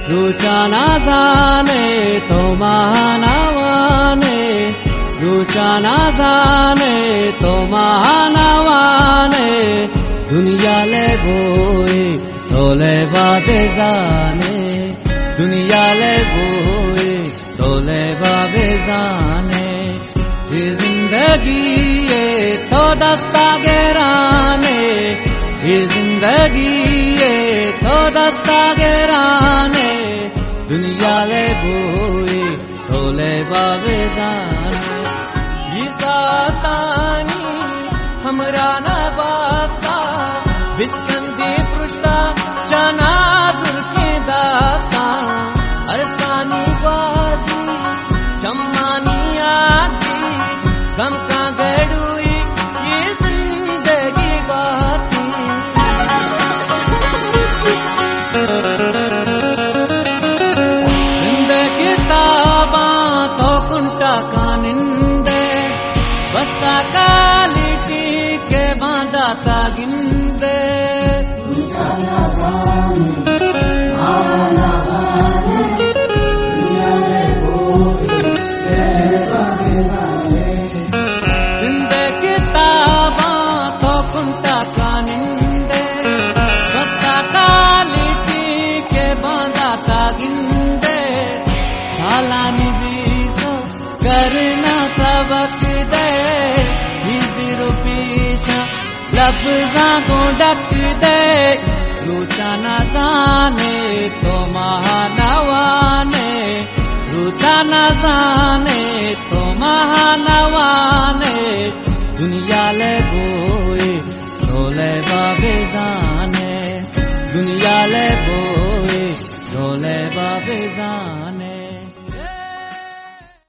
روچا نہ زانے تو ماہ نہ وانے، روچا نہ زانے تو ماہ نہ وانے، دنیا لے بوئے تو لے با بزانے، دنیا لے بوئے تو لے با بزانے۔ اے زندگی ءَ تو دستا گرانے، اے زندگی ءَ تو دستا گرانے، دنیا لے بوئے تو لے با بزانے۔ اے ساتانی ہمراہ نہ واستا، بچکندے پرشتا چنا زرکیں داستان، ارسانی گوازی چمانی آگی، دمکاں گڑوئی، اے زندگی گواتی۔ زند کتاباں تو کنٹا کا نندے، بستا کالی ٹی کے بانداتا گندے۔ زند کتاباں تو کنٹا کا نندے، بستا کالی ٹی کے بانداتا گندے۔ سالانی بیسو کرنا سبق دے، ہزر پیشا لبزاں گوں ڈک دے۔ روچا نہ زانے تو ماہ نہ وانے، روچا نہ زانے تو ماہ نہ وانے۔